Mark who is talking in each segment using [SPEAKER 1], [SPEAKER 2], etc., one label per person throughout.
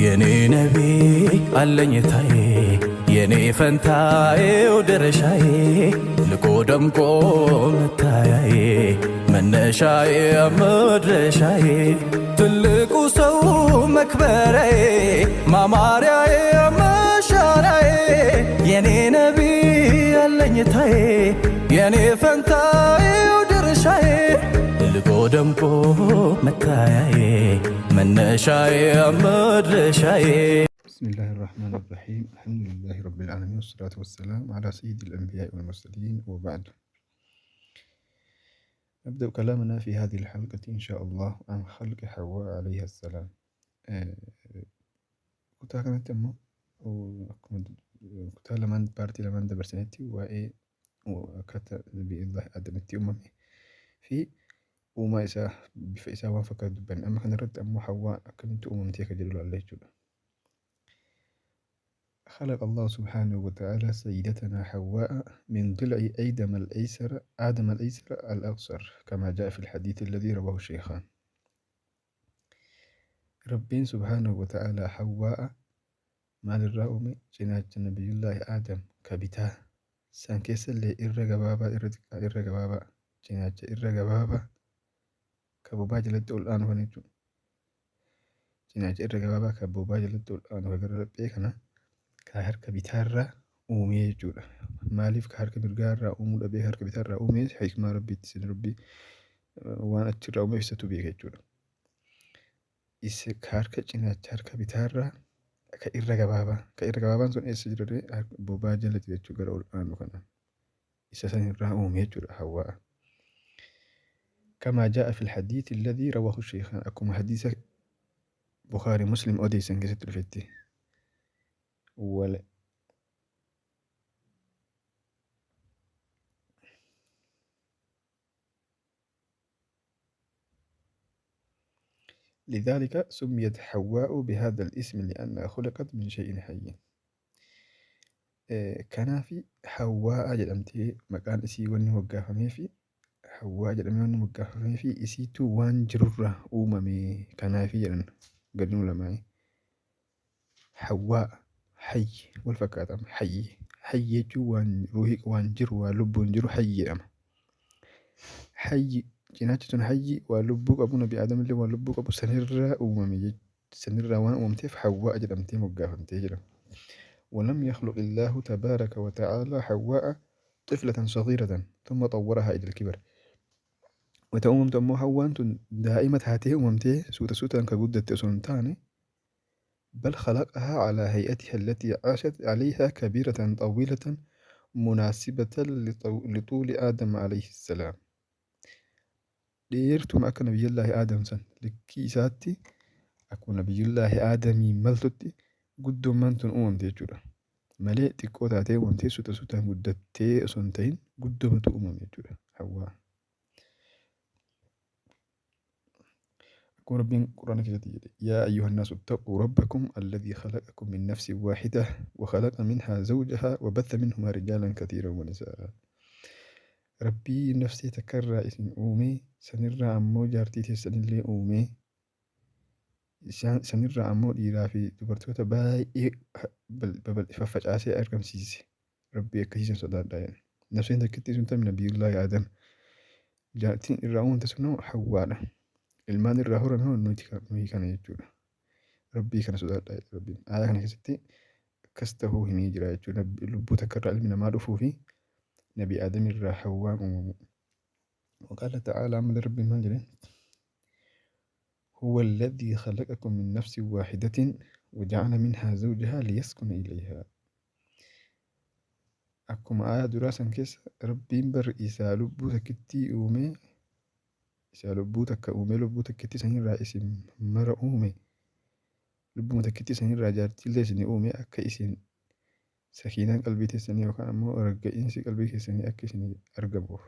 [SPEAKER 1] የኔ ነቢ አለኝታዬ የኔ ፈንታዬው ድርሻዬ ልቆ ደምቆ መታያዬ መነሻዬ መድረሻዬ ትልቁ ሰው መክበሪያዬ ማማሪያዬ መሻሪያዬ የኔ ነቢ አለኝታዬ የኔ ፈንታዬው ድርሻዬ ልቆ ደምቆ መታያዬ መነሻዬ መድረሻዬ።
[SPEAKER 2] بسم الله الرحمن الرحيم، الحمد لله رب العالمين، والصلاة والسلام على سيد الأنبياء والمرسلين، وبعد. نبدأ كلامنا في هذه الحلقة إن شاء الله عن خلق حواء عليها السلام. Kutaa kanatti ammoo akkuma kutaa lamaan paartii lamaan dabarsanetti waa'ee akkaataa Nabiyullahi Aadamitti uumame fi uumaa isaa bifa isaa waan fakkaatu dubbanne. Amma kanarratti ammoo Hawwaan akkamitti uumamtee akka jedhu ilaalla jechuudha. خلق الله سبحانه وتعالى سيدتنا حواء من ضلع آدم الأيسر، آدم الأيسر الأقصر، كما جاء في الحديث الذي رواه الشيخان. ربين سبحانه وتعالى حواء maalirraa uume? Cinaacha Nabiyullaahi Aadam ka bitaa san keessallee irra gabaabaa, irra xiqqaa, irra gabaabaa, cinaacha irra gabaabaa ka bobaa jalatti ol aanu kana jechuudha. Cinaacha irra gabaabaa ka bobaa jalatti ol aanu ka gara laphee kana ka harka bitaarraa uumee jechuudha. Maaliif ka harka mirgaarraa uumuu dhabee harka bitaarraa uumee? Hikmaa Rabbiitti isin Rabbii waan achirraa uumeef isatu beeka jechuudha. Isa ka harka cinaacha harka bitaarraa ka irra gabaabaa, ka irra gabaabaan sun eessa jira ree? Bobaa jala jira jechuudha, gara ol aanu kana. Isa san irraa uume jechuudha Hawwaa. كما جاء في الحديث الذي رواه الشيخان، أكما حديث بخاري مسلم أوديسن كست رفتي ولا لذلك سميت حواء بهذا الاسم لأنها خلقت من شيء حي. Kanaafi Hawwaa jedhamtee maqaan isii wanni moggaafameefi, Hawwaa jedhamee wanni moggaafameefi isiitu waan jirurraa uumame kanaafi jedhan gadiin ulamaa'ii. Hawwaa hayyi wal fakkaatama, hayyi hayyi jechuun waan ruuhii, waan jiru, waan lubbuun jiru hayyi jedhama. Hayyi cinaachi sun hayyi waan lubbuu qabu, Nabi Aadam illee waan lubbuu qabu sanirraa uumame, sanirraa waan uumamteef Hawwaa jedhamtee moggaafamtee jedhama. ولم يخلق الله تبارك وتعالى حواء طفلة صغيرة ثم طورها إلى الكبر. Wata uumamtu ammoo Hawwaan tun daa'ima taatee uumamtee suuta suutaan ka guddatte osoo hin taane، بل خلقها على هيئتها التي عاشت عليها كبيرة طويلة مناسبة لطول آدم عليه السلام. Dheertuma akka Nabiyyallaahi Aadam san likkii isaatti, akkuma Nabiyyullaahi Aadamii maltutti guddummaan tun uumamte jechuudha. Malee xiqqoo taatee uumamtee suuta suutaan guddattee osoo hin ta'in guddumatu uumame jechuudha Hawwaa. Akkuma Rabbiin Quraana keessatti jedhe: يا أيها الناس اتقوا ربكم الذي خلقكم من نفس واحدة وخلق منها زوجها وبث منهما رجالا كثيرا ونساء. Rabbii nafsee takkarraa isin uume, sanirraa ammoo jaartii teessanillee uume, sanirraa ammoo dhiiraa fi dubartoota baay'ee faffacaasee argamsiise. Rabbii akkasiisan sodaadhaa jedhe. Nafseen takkittii sun tamni Nabiyullaahi Aadam. Jaartiin irraa uumamte sun Hawwaadha. Ilmaan irraa horame hoo nuti nuyi kana jechuudha. Rabbii kana sodaadhaa jedhe Rabbiin. Aayaa kana keessatti akkas tahuu himee jira jechuudha. Lubbuu takka irraa ilmi namaa dhufuu fi Nabi Aadam irraa Hawwaan uumamu. وقال تعالى، عمل ربي maal jedhe؟ هو الذي خلقكم من نفس واحدة وجعل منها زوجها ليسكن إليها. Akkuma aayaa duraa san keessa Rabbiin bar isaa lubbuu takkittii uume, isaa lubbuu takka uume, lubbuu takkittii sanirraa isin mara uume, lubbuma takkittii sanirraa jaartiillee isin uume, akka isin sakiinaan qalbii teessanii yookaan ammoo ragga'iinsi qalbii keessanii akka isin argamuuf,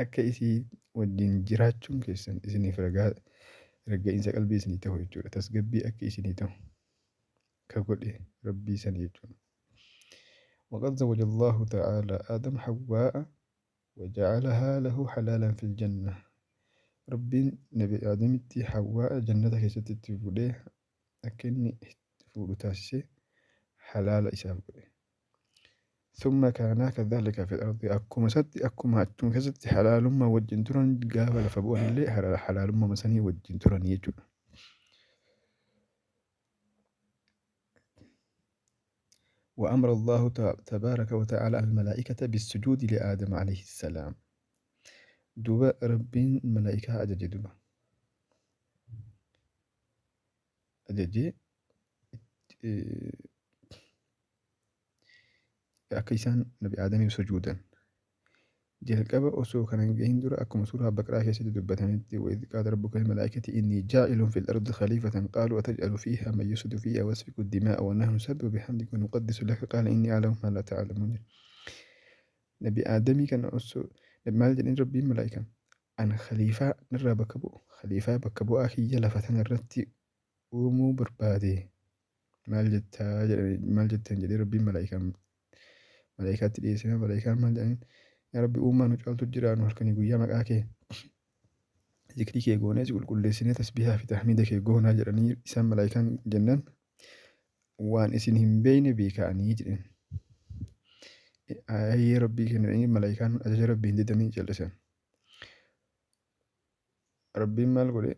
[SPEAKER 2] akka isii wajjin jiraachuun keessan isiniif ragaa ragga'iinsa qalbii isinii ta'u jechuudha, tasgabbii akka isinii ta'u ka godhe Rabbii san jechuudha. وقد زوج الله تعالى آدم حواء وجعلها له حلالا في الجنة. Rabbiin Nabi Aadamitti Hawwaa jannata keessatti itti fuudhee akka inni fuudhu taasisee halaala isaaf godhe. Thumma kaanaa kadhaalika fil ardi akkuma isatti akkuma achuma keessatti halaalummaa wajjin turan gaafa lafa bu'an illee halaalummaa sanii wajjin turan jechuudha. وأمر الله تبارك وتعالى الملائكة بالسجود لآدم عليه السلام. دوبا ربين ملائكة أججي دوبا أججي akka isaan Nabi Aadamiif sujuudan. Jalqaba osoo kana hin gahin dura akkuma suuraa Baqaraa keessatti dubbatametti وإذ قال ربك للملائكة إني جاعل في الأرض خليفة قالوا أتجعل فيها من يفسد فيها ويسفك الدماء ونحن نسبح بحمدك ونقدس لك قال إني أعلم ما لا تعلمون. Nabi Aadamii kana osoo maal jedheen Rabbiin malaayikaan an khaliifaa narraa bakka bu'u khaliifaa bakka bu'aa kiyya lafa tana irratti uumuu barbaade maal jettaa jedhanii maal jettan jedhee Rabbiin malaayikaan malaayikaatti dhiyeessina malaayikaan maal jedhaniin yaa Rabbi uumaa nu caaltu jira nu halkanii guyyaa maqaa kee zikrii kee goonee si qulqulleessinee tasbiihaa fi tahmiida kee goonaa jedhanii isaan malaayikaan jennaan waan isin hin beekne beeka'anii jedheen. Ayyee Rabbii kennanii malaayikaan ajaja Rabbii hin didanii callisan. Rabbiin maal godhe?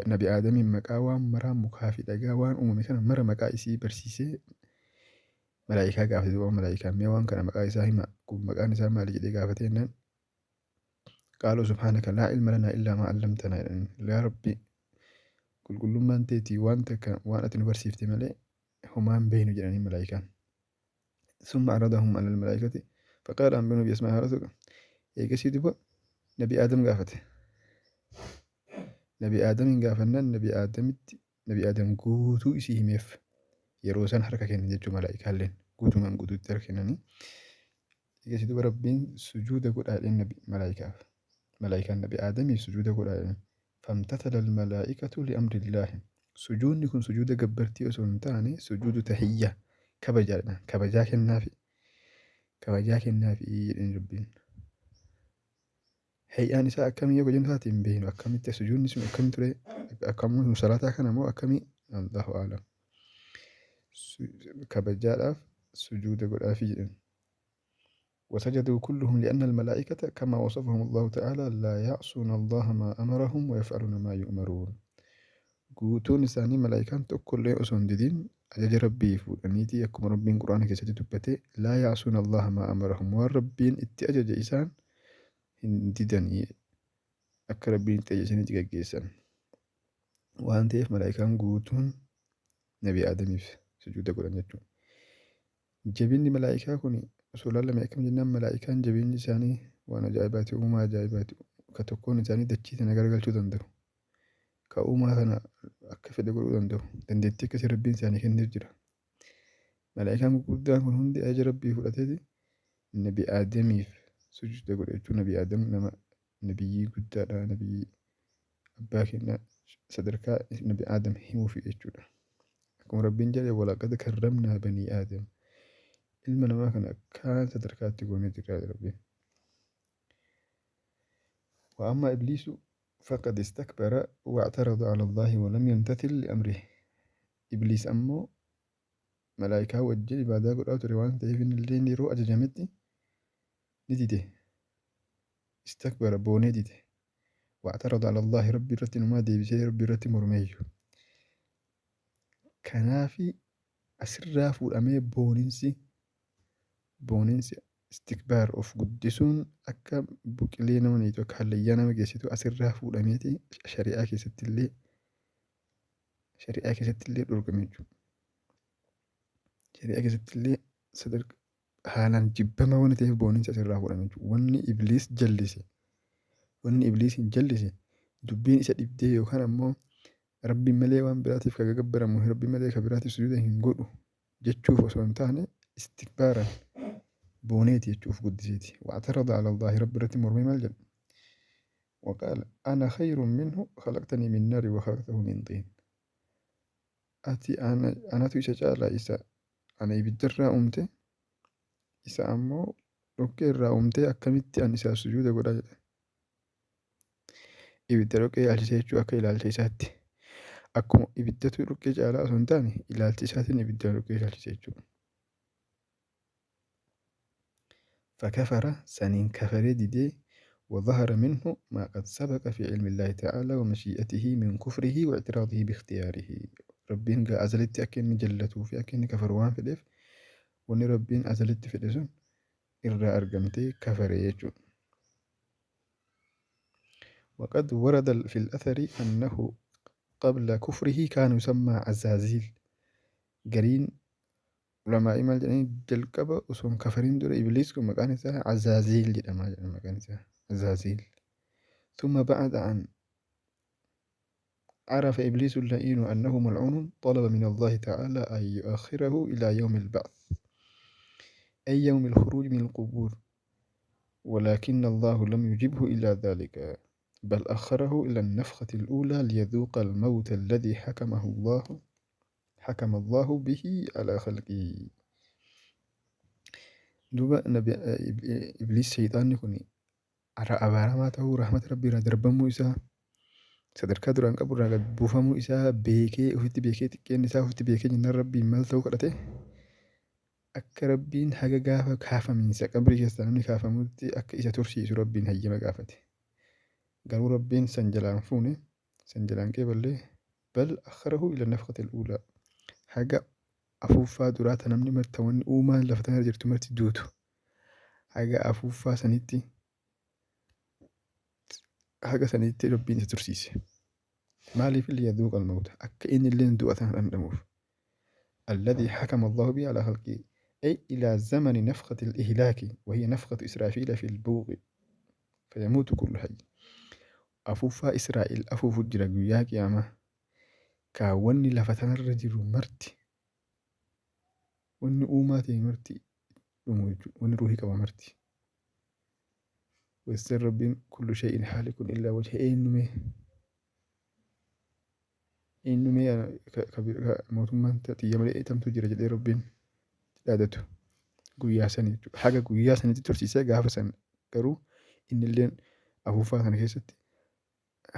[SPEAKER 2] Nabi Aadamiin maqaa waan maraa mukaa fi dhagaa waan uumame kana mara maqaa isii barsiisee malaayikaa gaafate duuba malaayikaan mee waan kana maqaa isaa hima kun maqaan isaa maali jedhee gaafate jennaan qaaluu subhaanaka laa ilma lanaa illaa maa allamtanaa jedhaniin yaa Rabbi qulqullummaan teetii waan takka waan ati nu barsiifte malee homaa hin beeknu jedhanii malaayikaan. ثم عرضهم على الملائكة فقال أنبئوني بأسماء هؤلاء eegasii duuba Nabi Aadam gaafate. Nabi Aadamiin gaafannaan Nabi Aadamitti Nabi Aadam guutuu isii himeef yeroo isaan harka kennan jechuun malaayikaalleen guutumaan guutuutti harka kennanii. Eegasii duuba Rabbiin sujuuda godhaa jedheen Nabi malaayikaaf. Malaayikaan Nabi Aadamiif sujuuda godhaa jedheen. Famtathala almalaa'ikatu li'amrillaahi. Sujuudni kun sujuuda gabbartii osoo hin taane sujuudu tahiyya kabajaadha. Kabajaa kennaafi. Kabajaa kennaafi jedheen Rabbiin. Hay'aan isaa akkamii yoo jennu taate hin beeknu. Akkamitti sujuudni sun akkam ture akkamuma salaataa kana moo akkamii Allahu a'lam. Kabajaadhaaf sujuuda godhaafi jedhan. وسجدوا كلهم لأن الملائكة كما وصفهم الله تعالى لا يعصون الله ما أمرهم ويفعلون ما يؤمرون. Guutuun isaanii malaayikaan tokkollee osoo hin didin ajaja Rabbii fuudhaniiti akkuma Rabbiin Quraana keessatti dubbate laa ya'suuna Allaha maa amarahum waan Rabbiin itti ajaje isaan hin didanii akka Rabbiin itti ajaje isanitti gaggeessan. Waan ta'eef malaayikaan guutuun Nabi Aadamiif sujuuda godhan jechuudha. Jabinni malaayikaa kun osoo ilaalame akkam jennaan malaayikaan jabinni isaanii waan ajaa'ibaati uumaa ajaa'ibaati ka tokkoon isaanii dachii tana garagalchuu danda'u. Ka uumaa kana akka fedhe godhuu danda'u dandeettii akkasii Rabbiin isaanii kenneef jira. Malaayikaan gurguddaan kun hundi ajaja Rabbii fudhateeti Nabi Aadamiif sujuuda godhe jechuun Nabi Aadam nama nabiyyii guddaadha nabiyyii abbaa keenya sadarkaa Nabi Aadam himuufi jechuudha. Akkuma Rabbiin jedhe walaqad karramnaa banii Aadam ilma namaa kana akkaan sadarkaatti goonee jirra Rabbiin. وأما إبليس فقد استكبر واعترض على الله ولم يمتثل لأمره. إبليس أمو ملائكة wajjin ibaadaa godhaa ture waan ta'eef inni illee yeroo ajajametti ni dide. Istakbara boonee dide. واعترض على الله Rabbi irratti numaa deebisee Rabbi irratti mormeeyyu. Kanaafi asirraa fuudhamee booninsi istikbaar of guddisuun akka buqilee nama niitu akka hallayyaa nama geessitu asirraa fuudhameeti shari'aa keessatti illee dhorkame jechuudha. Shari'aa keessatti illee sadarkaa haalaan jibbamaa waan ta'eef booninsi asirraa fuudhame jechuudha. Wanni Ibliis jallise wanni Ibliis hin jallise dubbiin isa dhibdee yookaan ammoo Rabbiin malee waan biraatiif ka gabbaramu Rabbiin malee ka biraatiif sujuuda hin godhu jechuuf osoo hin taane istikbaaran booneeti jechuuf guddiseeti. واعترض على الله Rabbi irratti mormee maal jedha? وقال أنا خير منه خلقتني من نار وخلقته من طين. Ati anatu isa caalaa isa ana ibiddarraa uumte isa ammoo Dhoqqee irraa uumtee akkamitti an isaaf sujuuda godha jedhe. Ibidda dhoqqee ilaalchisee jechuu akka ilaalcha isaatti. Akkuma ibiddatu dhoqqee caalaa osoo hin taane ilaalcha isaatiin ibidda dhoqqee ilaalchise jechuudha. فكفر سنين كفر ديدي وظهر منه ما قد سبق في علم الله تعالى ومشيئته من كفره واعتراضه باختياره. ربين قا أزلت أكن جلته في أكن كفر وان في الإف وني ربين أزلت في الإسم إرى أرقمتي كفر يجو. وقد ورد في الأثر أنه قبل كفره كان يسمى عزازيل. قرين علماء مال جنين جلقب أسهم كفرين دور إبليس كما كان عزازيل جدا ما كان عزازيل. ثم بعد أن عرف إبليس اللئيم أنه ملعون طلب من الله تعالى أن يؤخره إلى يوم البعث أي يوم الخروج من القبور، ولكن الله لم يجبه إلى ذلك بل أخره إلى النفخة الأولى ليذوق الموت الذي حكم الله به على خلقه. دوبا نبي إبليس شيطان يكون أبارما تهو رحمة ربي را دربمو إسا sadarkaa duraan qabu irraa gad buufamuu isaa beekee ofitti beekee xiqqeen isaa ofitti beekee jennaan rabbiin maal ta'uu kadhate akka rabbiin haga gaafa kaafamiinsa qabrii keessaa namni kaafamutti akka isa tursiisu rabbiin hayyama gaafate. Garuu rabbiin san jalaan fuune san jalaan qeeballee bal akharahu ila nafqati al-uulaa haga afuuffaa duraa ta namni marta wanni uumaan lafa tanarra jirtu marti duutu haga afuuffaa sanitti haga sanitti rabbiin isa tursiise. Maaliif liyadhuuqa al-mawta akka inni illeen du'a tana dhandhamuuf. الذي حكم الله به على خلقه أي إلى زمن نفخة الإهلاك وهي نفخة إسرافيل في البوق فيموت كل حي. أفوفا إسرائيل أفوف جرا guyyaa qiyaamaa kaawwanni lafa tanarra jiru marti wanni uumaa ta'e marti dhumu jechuudha. Wanni ruuhii qaba marti. Weesseen rabbiin kullu shay'in haalikun illaa wajha eenyumee eenyumee mootummaan xiyya malee tamtu jira jedhee rabbiin dhaadatu guyyaa sanii jechuudha. Haga guyyaa sanitti tursiisee gaafa san garuu innilleen afuuffaa kana keessatti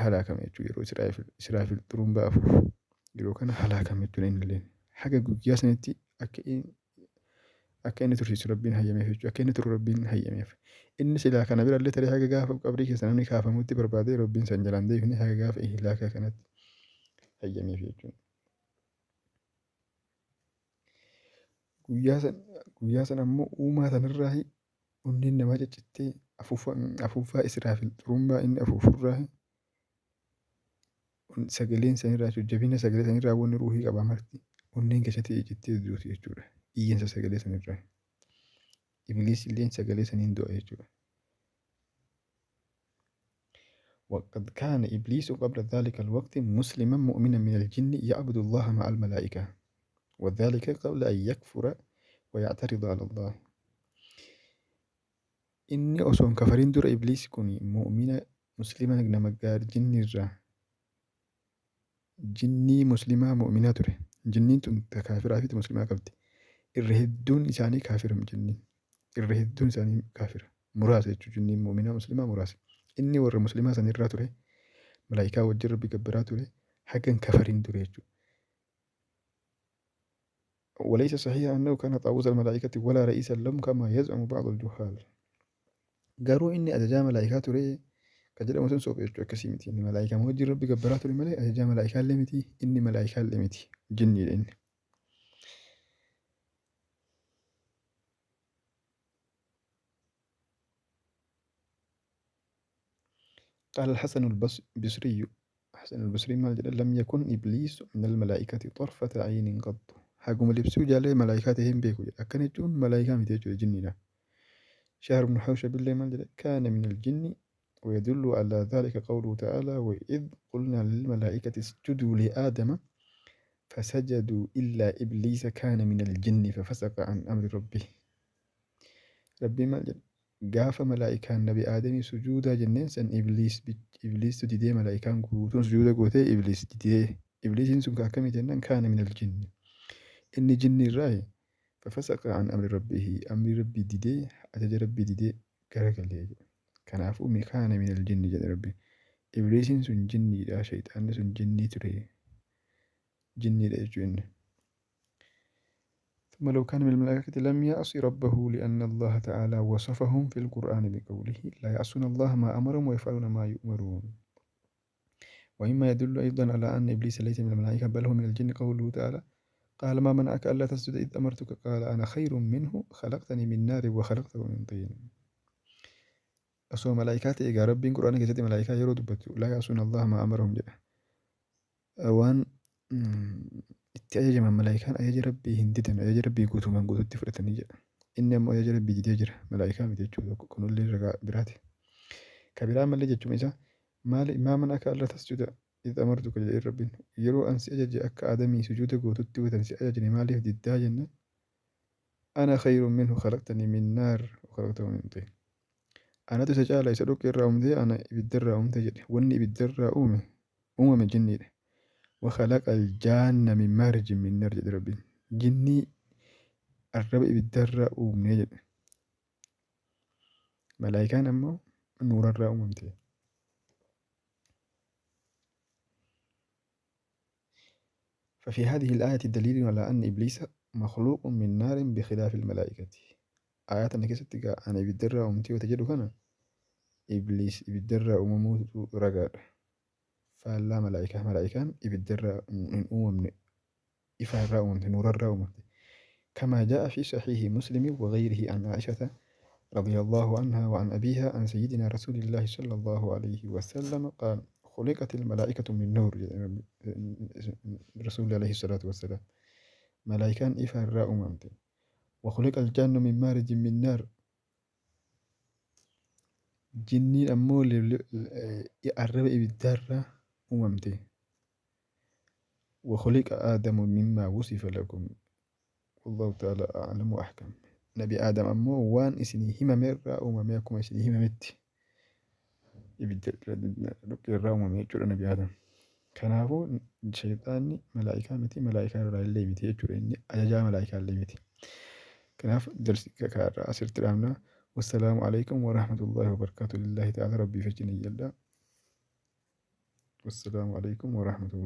[SPEAKER 2] halaakame jechuudha. Yeroo Israafil xurumbaa afuufu yeroo kana halaakame jechuudha innilleen. Haga guyyaa sanitti akka inni tursiisu rabbiin hayyameef jechuudha. Akka inni turu rabbiin hayyameef. Inni silaa kana birallee tarii haga gaafa qabrii keessa namni kaafamutti barbaadee rabbiin san jalaan deebifne haga gaafa ihlaaka kanatti hayyameef jechuudha. Guyyaa san ammoo uumaa sanarraa onneen namaa ciccittee afuuffaa Israafil xurumbaa inni afuufurraa sagaleen sanirraa jechuudha. Jabina sagalee sanirraa wanni ruuhii qabaa marti onneen keessatti ciccittee duuti jechuudha. Iyyansa sagalee sanirraa. Ibliis illeen sagalee saniin du'a jechuudha. وقد كان إبليس قبل ذلك الوقت مسلما مؤمنا من الجن يعبد الله مع الملائكة وذلك قبل أن يكفر ويعترض على الله. إني أصلا كفرين دور إبليس كوني مؤمنا مسلما نمجار جن الرا جني مسلمة مؤمنة تره جنين تكافر في مسلمة قبل الرهدون إساني كافر جنين الرهدون إساني كافر مراسة جنين مؤمنة مسلمة مراسة إني ور مسلمة سنرى تره ملائكة وجر بكبرات تره حقا كفرين تره. وليس صحيح أنه كان طاووس الملائكة ولا رئيسا لهم كما يزعم بعض الجهال. قالوا إني أتجا ملائكة تره كجل مسلم سوف يجوا كسيمتي إني ملائكة موجر ربي كبرات تره ملائكة أتجا ملائكة لمتي إني ملائكة لمتي جني لإني. قال الحسن البصري حسن البصري لم يكن إبليس من الملائكة طرفة عين قط. حقوم لبسو جالي ملائكتهم بيكو أكن يجون ملائكة متيجو جنينا. شهر بن حوشب بالله مال كان من الجن ويدل على ذلك قوله تعالى وإذ قلنا للملائكة اسجدوا لآدم فسجدوا إلا إبليس كان من الجن ففسق عن أمر ربه. ربي مال gaafa malaa'ikaan nabi aadamii sujuuda jenneen san ibliistu didee malaa'ikaan guutuun sujuuda gootee ibliis didee ibliisiin sun akkamii jennaan kaana minal jinni inni jinni irraa Fafasaqa an amri rabbihi, amri rabbii didee, ajaja rabbii didee garagalee jedhe. Kanaafuu kaana minal jinni jedhe rabbi. Ibliisiin sun jinniidha, shayxaanni sun jinnii ture. Jinniidha jechuu inni. ثم لو كان من الملائكة لم يعص ربه لأن الله تعالى وصفهم في القرآن بقوله لا يعصون الله ما أمرهم ويفعلون ما يؤمرون. ومما يدل أيضا على أن إبليس ليس من الملائكة بل هو من الجن قوله تعالى قال ما منعك ألا تسجد إذ أمرتك قال أنا خير منه خلقتني من نار وخلقته من طين. Osoo malaayikaa ta'e egaa rabbiin quraana keessatti malaayikaa yeroo dubbatu laa ya'suuna Allaha maa amarahum jedha. Waan itti ajajaman malaayikaan ajaja rabbii hin didan ajaja rabbii guutumaan guututti fudhatanii jedha. Inni ammoo ajaja rabbii didee jira malaayikaa miti jechuudha kunillee ragaa biraati. Ka biraa mallee jechuun isaa maali maa mana'aka allaa tasjuda idh amartuka jedhee rabbiin yeroo an si ajaje akka aadamii sujuuda gootutti watan si ajajne maaliif diddaa jennaan ana khayrun minhu khalaqtanii min naar wa khalaqtahu min tiin. Anatu isa caala isa dhoqqee irraa uumtee ana ibidda irraa uumte jedhe wanni ibidda irraa uume uumame jinniidha. وخلق الجان من مارج من نار jedhe rabbiin jinnii arraba ibidda irraa uumne jedhe. Malaayikaan ammoo nuurarraa uumamte. ففي هذه الآية دليل على أن إبليس مخلوق من نار بخلاف الملائكة. آيات أن كيست أنا ibiddarraa uumtee wata jedhu kana Ibliis ibiddarraa uumamuutu ragaadha. Faallaa malaayikaa malaayikaan ibiddarraa hin uumamne ifaarraa uumamte nuurarraa uumamte. كما جاء في صحيح مسلم وغيره عن عائشة رضي الله عنها وعن أبيها عن سيدنا رسول الله صلى الله عليه وسلم قال خلقت الملائكة من نور رسول عليه الصلاة والسلام ملائكان إفا أمامتي وخلق الجان من مارج من نار جنين أمو الرب إبدار أمامتي وخلق آدم مما وصف لكم والله تعالى أعلم وأحكم. نبي آدم أمو وان إسني هممرا أماميكم إسني هممت ibidda irraa uumame jechuudha nabi Aadam. Kanaafuu shayxaanni malaayikaa miti malaayikaa irraa illee miti jechuudha inni ajajaa malaayikaa illee miti. Kanaaf darsi irraa asirratti dhaabna. Wassalaamu alaikum warahmatullahi wabarakaatu. Lillahi ta'ala rabbii fajjin iyyadha. Wassalaamu alaikum warahmatullahi.